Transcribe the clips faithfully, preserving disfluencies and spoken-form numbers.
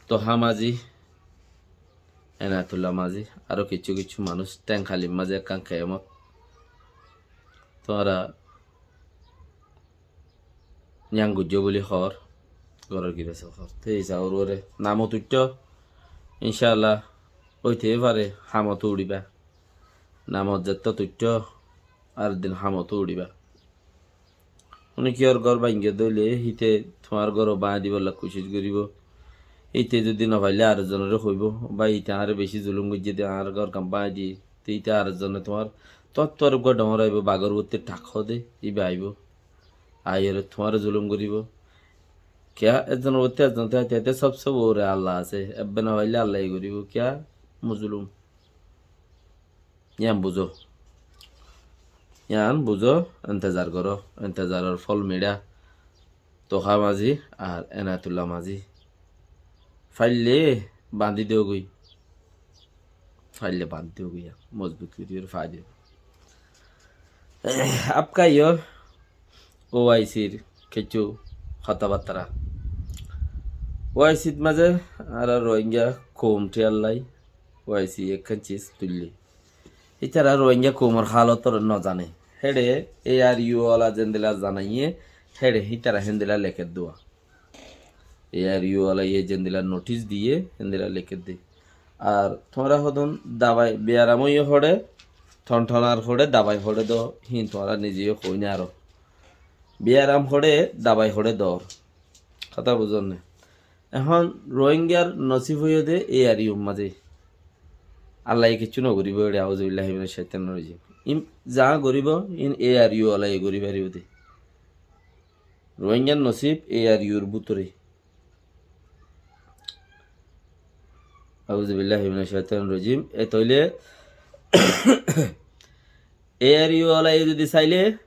Toha Mazi, Enayatullah Mazi, aró kissú kissú manúic Théngkhalir mazé ekkán kemot. Tuáñra yián goijjó buli hoór, góror girosé hoór. Te isabor uore namot uiththó, incáallah, óite fare, hamot uçíba. Namot zettót uiththó, ar din hamot uçíba. Mone kiyór gór báñgge dóile, híte tuáñr gór báñgi dibolla kucíc goríbo. Híte zodi nofaile ar ekzonoré hoibó, bái, híte añáre bicí zulum goijjé dé, añár górgán báñgi diyé. Te híte ar ekzone tuáñr, tuáñttú ar uggúa dhoóñr óibo, bagór uottí thak hoóde, íba aibó. Aiyóre tuáñre zulum goríbo. Kiyá? Ekzonor uottí ekzon táite táite sóbse uore Allah asé. Ebbe nofaile Allaye goríbo. Kiyá? Mozlum. Yián buzó. Yián buzó, entezar goró, entezaror fol miçá. Toha Mazi ar Enayatullah Mazi. Faille bañdí diyó goi. Faille bañdí diyó goi, yián mozbut gorí diyó, fai diyó. Apkaiyó OIC r kissú hotábattara. OIC t mazé añára Rohingya koum thíyallái OIC ekkán cis tuillé. Ítara Rohingya koumor halotoré nozané. Héçe ARU ola zendila zanaiyé, héçe ítara héndila lekér dé. ARU olaye zendila notis diyé, héndila lekér dé. Ar tuáñra hodún dabai biyaram óiye hoçé, thonthon ar hoçé, dabai hoçé do, híin tuáñra nize yó hoói no faró. Biyaram hoçé, dabai hoçé dor. Hotá buzón né? Ehón Rohingyar nosib óiye dé ARU r mazé. Allaye kissú nogoríbo, eçe auzubillahi minash shaitanir rajim. Ín za goríbo, ín ARU olaye gorí faribó dé. Rohingyar nosib ARU r bútore. Auzubillahi minash shaitanir rajim. E toile ARU olaye zodi saile,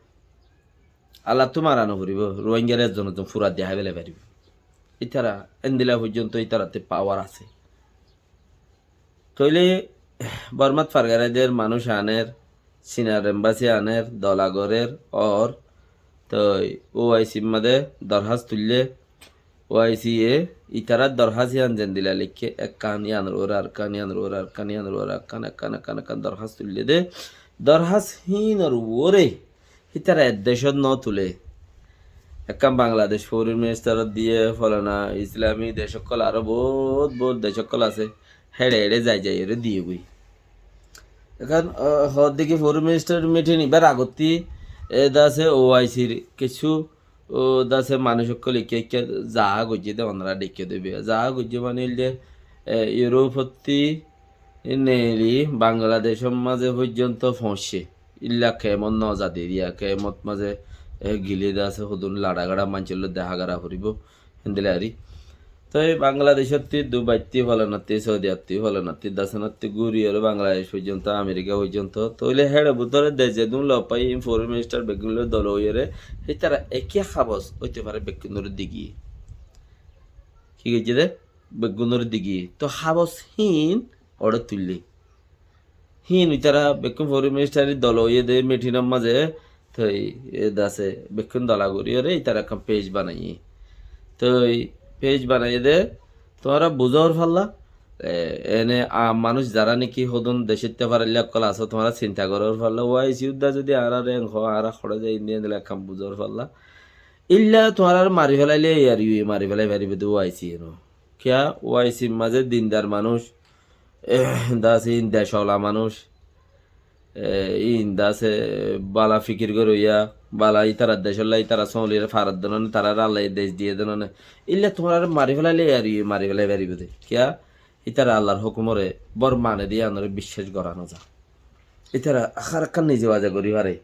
Allattú mara noforibó, Rohingyare ekzon ekzon fura dehái felai faribó. Ítara endila foijjonto ítarattú pawar asé. Toile Bormat fargaraider manúic aner, Sinar embasi aner, dola gorer, or, toi OIC r mazé dorhas tuille, OIC e ítarar dorhas yián zendila leikké, ekkán, yiánor uore arekkán, yiánor uore arekkán, yiánor uore arekkán, ekkán, ekkán, ekkán dorhas tuille dé. Dorhas hínor uore hítara ek decót no tulé. Ekkán Bangladec foreign minister ot diyé, folana Islami dec ókkol, aró bout bout dec ókkol asé. Héçe héçe zai zai ore diyé goi. Ekkán, ah, hoódde ki foreign minister meeting ibar agottí, e, dase OIC r kissú, o, dase manúic ókkol ikká ikká za goijjé dé, onora deikkó dé biya. Za goijjé mane óilde, e, Europe ottí neeli Bangladec or mazé foijjonto foóñiccé. Illa kemot no zade diya, kemot mazé, e, gile dase hodún laça gaça maincór loi dehá gora foribó. Héndilla ari. Toi Bangladec ottí, Dubai ttí, folanattí, Saudi ottí, folanattí, dasanattí gúri ore Bangladec foijjonto, Amerika foijjonto. Toile héçe bútore dec zedún lofai, foreign minister beggún loi dol óiyore, hítara ekiyá habos óite fare beggúnore digiyé. Ki goijjé dé? Beggúnore digiyé. To habos híin ore tuillé. Híin ítara bekkún foreign minister dol óiye dé meeting or mazé, toi e dase bekkún dola gorí ore ítara ekkán page banaiyé. Toi page banaiyé dé, tuáñra buzór falla, e, ene aam manúic zará niki hodún decót te farailla ókkol asó, tuáñra sinta gorór falla, OIC udda zodi añára reng ho, añára hoçé zai indi endilla ekkán buzór falla. Illa tuáñrare mari felaile ARU ye mari felai faribó dé, OIC ye no. Kiyá? OIC r mazé dindar manúic, e, dase ín dec ola manúic, e, ín dase bála fikir goróya, bála ítarar decólla ítara sóolire farat dé none, tarare Allaye dec diyé dé none. Illa tuáñrare mari felaile ARU ye mari felai faribó dé. Kiyá? Ítara Allar hókumore bór mane dé yíanore biccác gorá no za. Ítara hár ekkán nize baze gorí fare.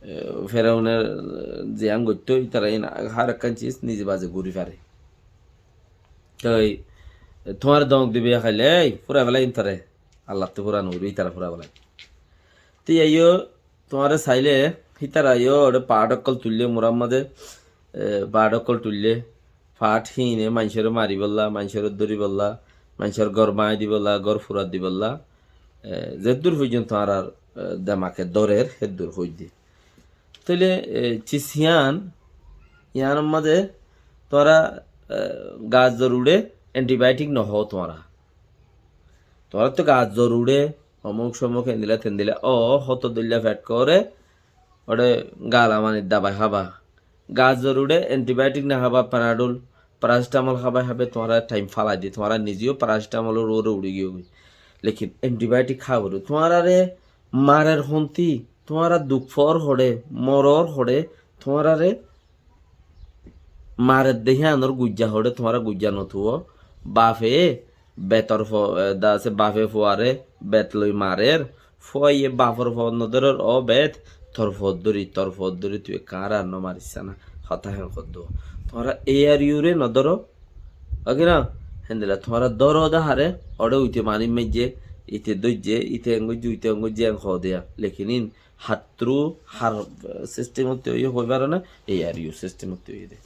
E, Feraune, e, ziyán goittó, ítara ín hár ekkán cis nize baze gorí fare. Toi, e, tuáñre dóñk dibo yá háile, ei, fúrai félai ín tore. Allattú fúra no gorí, ítara fúrai félai. Te yó, tuáñre saile, hítara yó, ore paáth ókkol tuille, murar mazé, e, paáth ókkol tuille, paáth híine maincóre maribolla, maincóre dóribolla, maincór gór báñgi dibolla, gór fúrai dibolla, e, zeddúr foijjonto añárar, e, demake dórer, héddúr hoiddé. Tóile, e, cis yían, yíanor mazé tuáñra, eh, gas zor uçé, antibiotic no hó tuáñra. Tuáñrattú gas zor uçé, omuk somuk endilla tendilla, o hoto dilla fet goré, ore gala manir dabai hába. Gas zor uçé, antibiotic no hába, Panadol, paracetamol hába hába, tuáñra time falai di, tuáñra nize yó paracetamol or uore uçí giyó goi. Lekin antibiotic hába foribó. Tuáñrare marer honti, tuáñra duk foór hoçé, moror hoçé, tuáñrare marer de híyanor guijja hoçé, tuáñra guijja no tuwó. Bafe betor fo-, e, da asé bafe fuare bet loi marer, fuaye bafor fo no dórer, o bet tor fo dóri, tor fo dóri, tui ekka añáre ar no maris sána, hotá hén hoddó. Tuáñra A R U re no dóro, o ki na? Héndilla tuáñra dóro de hare, oçé uite mani maijje, ite dóijje, ite en goijje, uite en goijje, en hoó de ya. Lekin in hattru har system ottú óiye hoi faro na, A R U system ottú óiye de.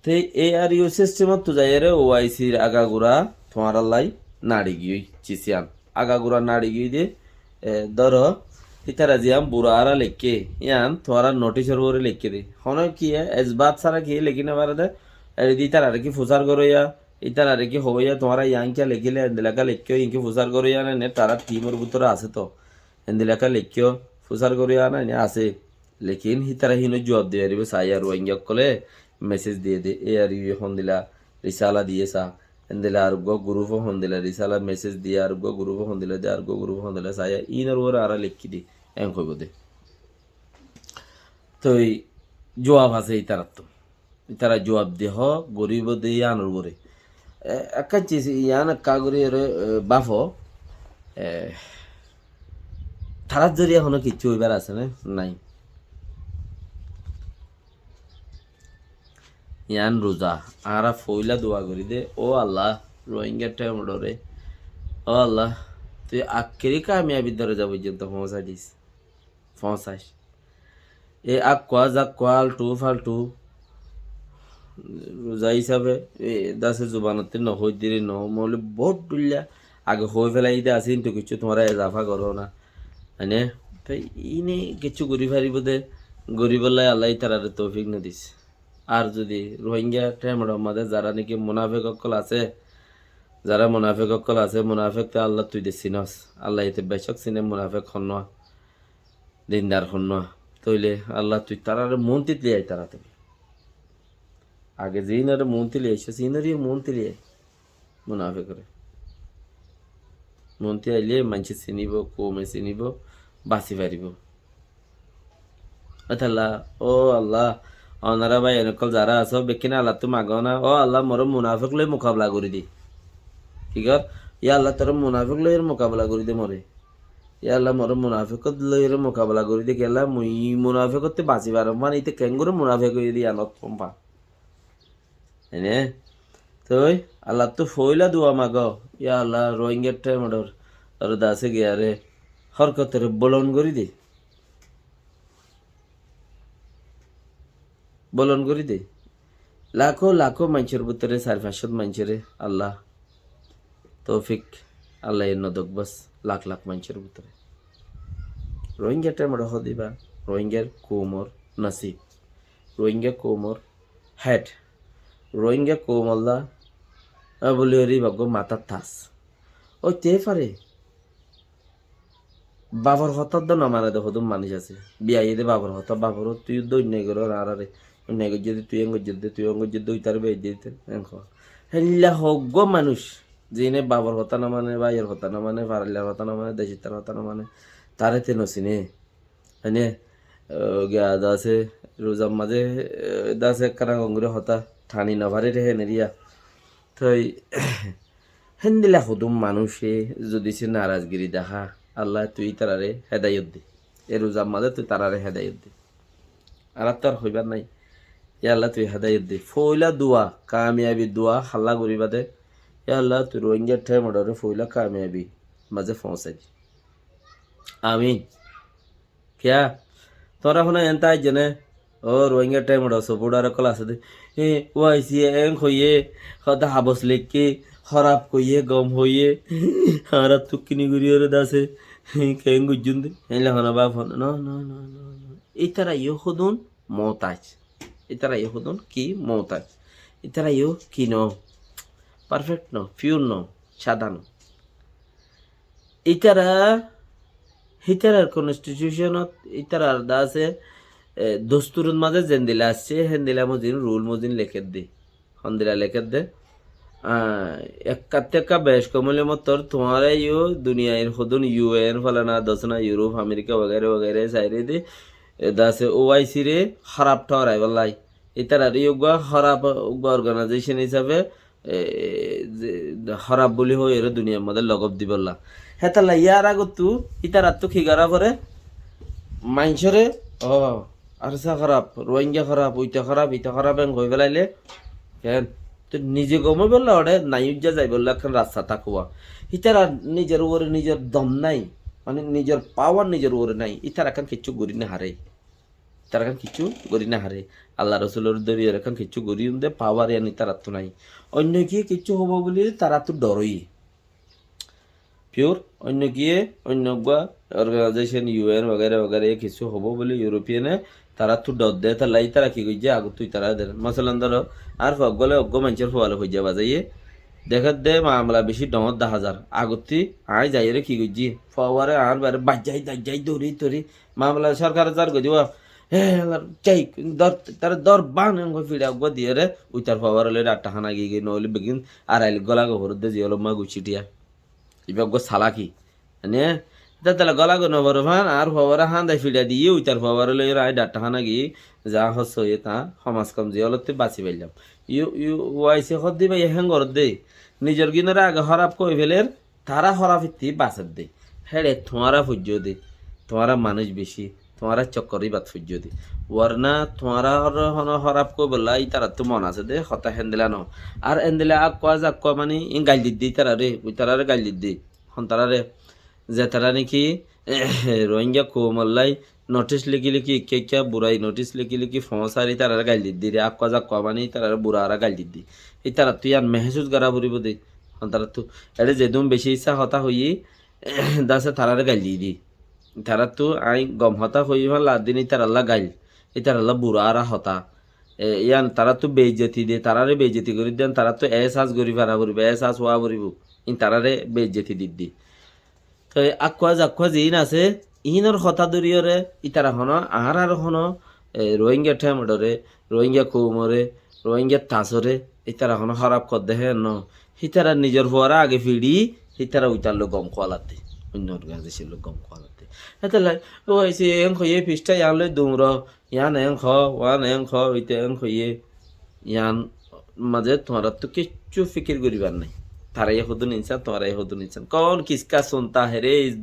Te A R U system ottú zaiyóre O I C r agagura tuáñrallá naçi giyói, cisiyan. Agagura naçi giyói de, e, dóro, ítara ziyán bura ara leikké, yían tuáñrar notisor uore leikké de. Hono kiyé, esbat sára kiyé leikí no fare de, eri de ítarare ki fusar goróya, ítarare ki hoóya, tuáñra yían kiyá leikíla, endilla ka leikkó, yían ki fusar goróya né, né, tarar timor bútore asé to. Endilla ka leikkó, fusar goróya né, né asé. Lekin hítara híno juab di faribó, sai ar Rohingya ókkole message diye de, A R U ye hondilla risala diye sa, endilla ar uggwá group o hondilla risala message diye, ar uggwá group o hondilla diye, ar uggwá group o hondilla sai, inor uore añára leikki di, en hoibo de. Toi juab asé ítarattú. Ítara juab di hó, goribo de yíanor uore. E, ekkán sis yían ekka gori ore, e, bafo, e, tarar zoriya hono kissú óibar asé né? Nai. Yían ruza, añára foila dua gori de, ó Allah, Rohingya thaimorore, ó Allah, tui akkeri kamiyabir doroja foijjonto foóñsai dis. Foóñsai. E akkua zakkua althu falthu ruza hísabe, e dase zubanotte no hoiddiri no, moule bout dhuilla age hoi felai de asé, kintu kissú tuáñra ezafa goró na. Mane, te ine kissú gori faribo de, goribolla Allah ítarare toufik no dis. Ar zodi Rohingya thaimoror maze zara niki munafek ókkol asé, zara munafek ókkol asé, munafek te Allah tui de sinos. Allah ite becók sine munafek honnúa. Dindar honnúa. Tóile Allah tui tarare muúntit loi ai, tara tui. Age ziínore muúntit loi aiccós, iínore muúntit loi ai. Munafekore. Muúntit aile maincé sinibo, koume sinibo, basi faribo. Ótalla, ó Allah, onora bái en ókkol zara asó, bekkúne Allattú mago na, ó Allah, more munafek loi mukabela gori de. Ki kor? Ya Allah, tore munafek loi mukabela gori de more. Ya Allah, more munafekot loiyóre mukabela gori de, kiyólla mui munafekottú basi farom, mane íte kengori munafek óiye de yíanot hom fa. Ene? Toi Allattú foila dua mago, ya Allah, Rohingya thaimoror, ore dase giyare, horkotore bolon gori de. Bolon gori de. Lakó lakó maincór bútore sair fañccót maincóre Allah toufik, Allah ye no dok bas, lak lak maincór bútore. Rohingya thaimor hodiba, Rohingyar koumor nasib, Rohingya koumor head, Rohingya koumolla, a, buli ori baggo matá tas. Óite fare. Bafor hotá dó no mane de hodún manúic asé. Biyaye de bafor hotá, bafor hotá, tui dó onnai goró añáráre. Onnai goijjé de, tui en goijjé de, tui en goijjé de, ítare biyaye de, en hoó. Héndilla hoggwá manúic, ziíne bafor hotá no mane, báiyor hotá no mane, farallar hotá no mane, decittar hotá no mane, taré te no sine. Mane, e, giya de asé, ruzar mazé, e, de asé ekkán gongori hotá, thani no fari re héneriya. Toi, héndilla hodún manúice zodi se narazgiri dahá, Allah tui ítarare hedayot de. E ruzar mazé tui tarare hedayot de. Añárattu ar hoibar nai. Ya Allah tui hedayot de. Foila dua, kamiyabi dua, halla goriba de. Ya Allah tui Rohingya thaimorore foila kamiyabi mazé foóñsai de. Amin. Kiyá? Tuáñra hone enta aijjó né? Ó, Rohingya thaimor supporter ókkol asé dé. E, O I C en hoiyé, hoda habos leikké, hóraf hoiyé, gom hoiyé. Añára tukkini gori ore dase. Ken goijjón dé? Héndilla hone baf hone. No, no, no, no, no. Ítara yó hodún muhtaj. Ítara yó hodún ki? Muhtaj. Ítara yó ki no, perfect no, pure no, sáda no. Ítara, ítarar constitution ot, ítarar de asé, e, dostur ot mazé zendilla aiccé, héndilla mozin, rule mozin lekédde. Héndilla lekédde. Ah, ekkattú ekka bec kom óile mottor tuáñra yó duniyair hodún U N, falana, dosana, Europe, America, wagaira, wagaira, sairé de, e, de asé O I C re hóraf thórai bollai. Ítarar yó uggwá hóraf, uggwá organization hísabe, e, ze, hóraf buli hoi ere duniyar modé logob dibolla. Hétalla yar agottú ítarattú ki gorá foré? Maincóre, o, Arsa hóraf, Rohingya hóraf, uita hóraf, ita hóraf, en hoi felaile, ken? Te nize gom óibolla ore nai uijja zaibolla ekkán rasta tákuwa. Ítarar nizor uore nizor dom nai, mane nizor power nizor uore nai, ítara ekkán kiccú gorí no fare. Ítara ekkán kiccú gorí no fare. Allah Rosulor doriyor ekkán kiccú gorí unde power iyan ítarattú nai. Oinno kiye kiccú hobo buli tarattú dor óiye. Pure oinno kiye, oinno uggwá organization, U N wagaira wagaira ye kiccú hobo buli European e tarattú dor de, hétalla ítara ki goijje, agottú ítara der. Masalan dóro, añár fua uggwá loi uggwá maincór fua loi foijja bazaiye, dekédde mamela beci dhoóñr dahá zar. Agottú añí zaiyóre ki goijjí, fua uare añár bare baijjai daijjai dóri tóri, mamela sorkare zar goijjé, e, alar, cai, dór, tare dór, ban, en hoi fiça uggwá diyóre, uitar fua uare loi dhatta hána giyé goi, noóile beggín arail gola goi foredde, ziyólor ma guccí thiya. Iba uggwá salaki. Mane, ítalla gola goi no fore fán, añár fua uare hándai fiça diyé, uitar fua uare loi añí dhatta hána giyé, za hossa óiye ta, hom az hom ziyólottú basi faillám. U, U, U I C hoddé bái hén goredde, nizor gínore age hóraf hoi feler, tará hóraf ittí basedde. Héçe tuáñra foijjó de, tuáñra manúic beci, tuáñra cokkor íbat foijjó de. Warna tuáñra hor-, hono hóraf hoibolla ítarattú mon asé de, hotá héndilla no. Ar héndilla akkua zakkua mani in gail didde ítarare, ítarare gail didde. Hon tarare, ze tará niki Rohingya koumollai notice liki liki, ikká ikká burai notice liki liki foóñsar ítarare gail didde re, akkua zakkua mani ítarare burara gail didde. Ítarattú iyan mehesus gorá foribó de. Hon tarattú, ere zedún beci issá hotá hoiyí, dase tarare gail di di. Tarattú añí gom hotá hoiyí fán laddin ítaralla gail, ítaralla burara hotá. E, iyan tarattú beizzoti de, tarare beizzoti gorí den, tarattú ehsas gorí fara foribó, ehsas ówa foribó. In tarare beizzoti di di. Toi akkua zakkua ziín asé, iínor hotá dóriyoré ítara honó, añárar honó, e, Rohingya thémoré, Rohingya koumoré, Rohingya tasoré, ítara honó hóraf kodde hé no. Hítara nizor fuaré age fiçí, hítara uitar loi gom kuwalatte. Oinno organization loi gom kuwalatte. Hétolla, ó aise en hoiyé fisthá iyan loi dumro, iyan en ho, uan en ho, uite en hoiyé. Iyan mazé tuáñrattú kiccú fikir goríbar nái. Tara ye hodún insan, tuáñra ye hodún insan. Kaun kiska sunta hai re is